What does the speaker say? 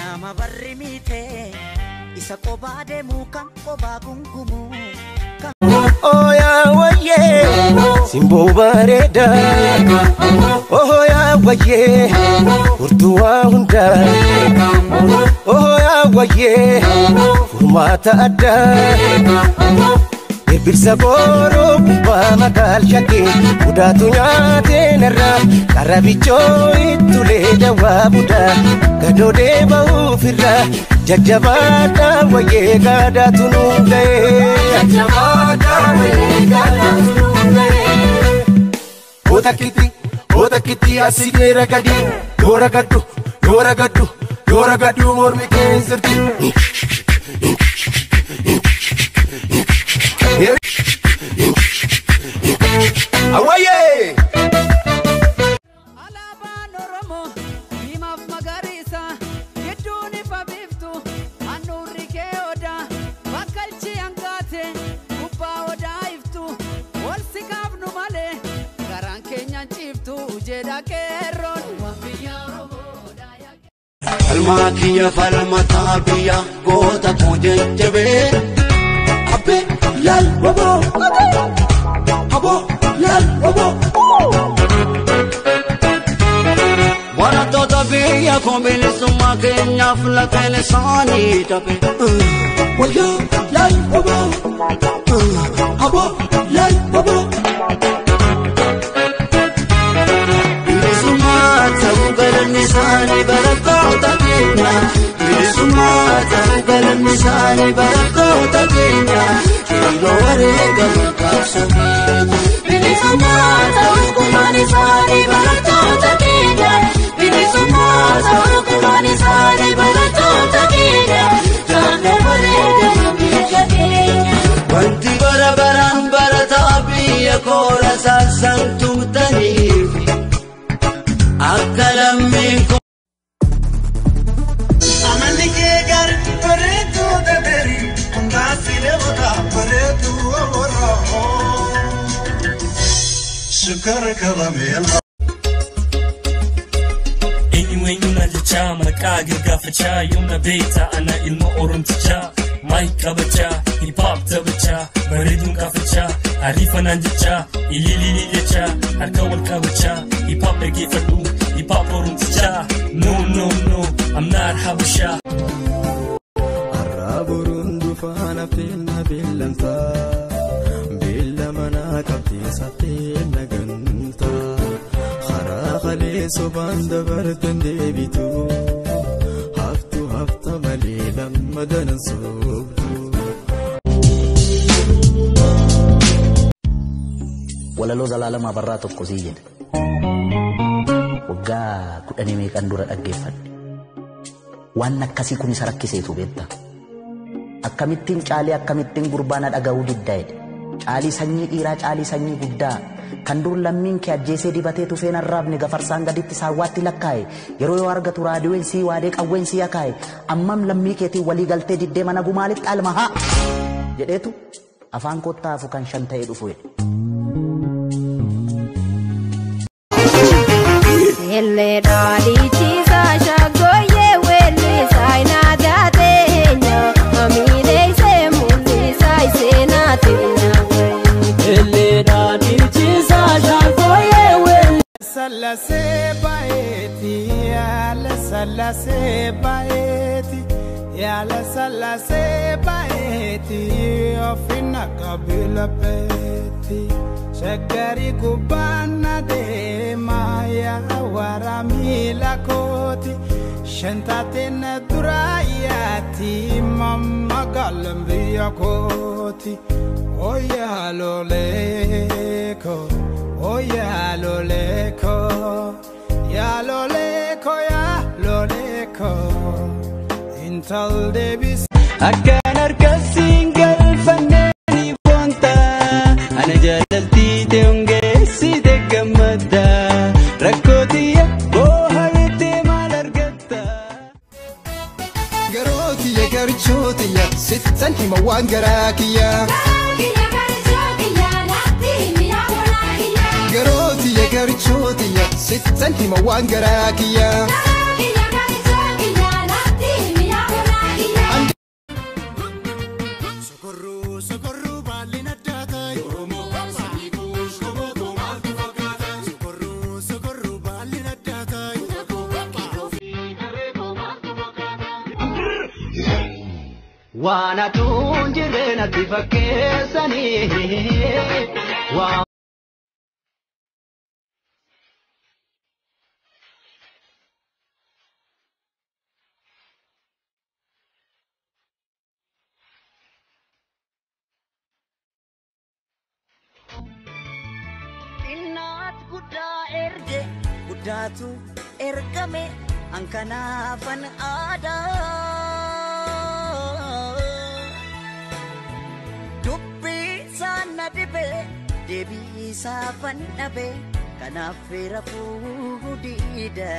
Nama barri miite isa qobaa deemu kan qobaa gungumu. Oh yaa wayyee simboo bareedaa. Oh yaa wayyee furtuu waa hundaa. Oh yaa wayyee furmaata addaa. Birbirsa gooroo gubbaa magaal shakkee budaatu nyaatee narraa karra bichoo ittulee dawaa budaa gadoodee bahuufirraa jajjabaadhaa wayyee gaadaatu nuun ga'ee. Jajjabaadhaa wayyee gaadaatu nuun ga'ee. Oota kitti asii geera gadi yoora gaddu yoora gaddu yoora gaddu mormi kee hin sirti. Awaye! Alaabaan Oromoo diimaaf magariisa gidduun ifa biiftu handhuurri kee odaa bakkalchi hangaate gubbaa odaa iftu ol si kaafnu malee garaan keenyaan ciiftu jedha qeerroon. Falmaa kiyya falmataa biyya goota koo jajjabee abbee laal waboo aboo laal waboo. Barattoota biyya koo bilisummaa keenyaaf lafeen isaanii dhabe. Wayyaa laal waboo aboo laal waboo. Bilisummaa ta'uu galanni isaanii barattoota keenya. Bilisummaa ta'uu galanni isaanii barattoota keenya. Yeroo wareegama qabsoo keenya. Bilisummaa ta'uu gumaan isaanii barattoota keenya. Bilisummaa ta'uu gumaan isaanii barattoota keenya. Jaanna wareegama biyya keenya. Wanti bara baraan barataa biyya koora saasaan tumtaniif. Akka lammiin koo. Amalli kee gaarii bareedduu dabarii hundaasi deemota bareedduu warra. Sukkaara karameel. Eenyu eenyu jechaa maqaa gargaafachaa yoomna beektaa ana ilma oromtichaa maayik qabachaa hip hop taphachaa bareeduun kaafachaa ariifanaan jechaa ilililii jechaa harka wal qabachaa hip hop dhaggeeffadhu hip hop oromtichaa no no no I'm not habashaa. Arraaburuun dhufaan hafteen beellamtaa beellama naa qabdee safteen na gantaa karaa kalee sobaan dabartan deebitu haftu hafta malee lamma danan soobdu. Walaloo Zalaalam Abarraa tokko sii jedha. Waggaa kudhanii meeqan dura dhaggeeffadhe. Waan akkasii kun isa rakkiseetu beekta. Akkamittiin caalii akkamittiin gurbaana dhaga'uu diddaa jedhe. Caalii sanyii dhiiraa caalii sanyii guddaa. Kan dur lammiin kee ajjeesee dibatee tufeen arraabne gafarsaan gaditti saawwaatti lakkaa'e. Yeroo yoo argatu raadiyoon sii waadee qawween sii akaa'e. Ammam lammii keetiin walii galtee diddee mana gumaalitti alma haa jedheetu afaan kottaa hafu kan shan ta'ee dhufu jedhe. Illee dhaadhichiisa shaggooyyee weellisaa inaadaa teenya amiileessee mul'isaa iseenaa teenya. Illee dhaadhichiisa shaggooyyee weellisaa. Sallasee baay'eeti yaala sallasee baay'eeti yaala sallasee baay'eeti ofiin akka bilapeeti. Shagari gubbaan adeemaa yaa wara miila kooti shantaateen dura yaati mamma galan biyya kooti. Oyaa loleeko, oyaa loleeko, yaa loleeko, yaa loleeko, intal deebis. Akkaan harkasiin galfannee ni boonta. Ana jaalaltii ta'e hongeessite gammadda. Rakkootii boohartee maal argatta? Garoo kiyya garchoo tiyya sittan hima waan garaa kiyya. Garoo tiyya garchoo tiyya sittan hima waan garaa kiyya. Waan atuun jirre natti fakkeessanii. Waan Xinnaat guddaa erge guddaatu ergame hankanaafan aadaa. Dubbii isaan na dhibe deebii isaafan dhabe kanaaf rafuu diida.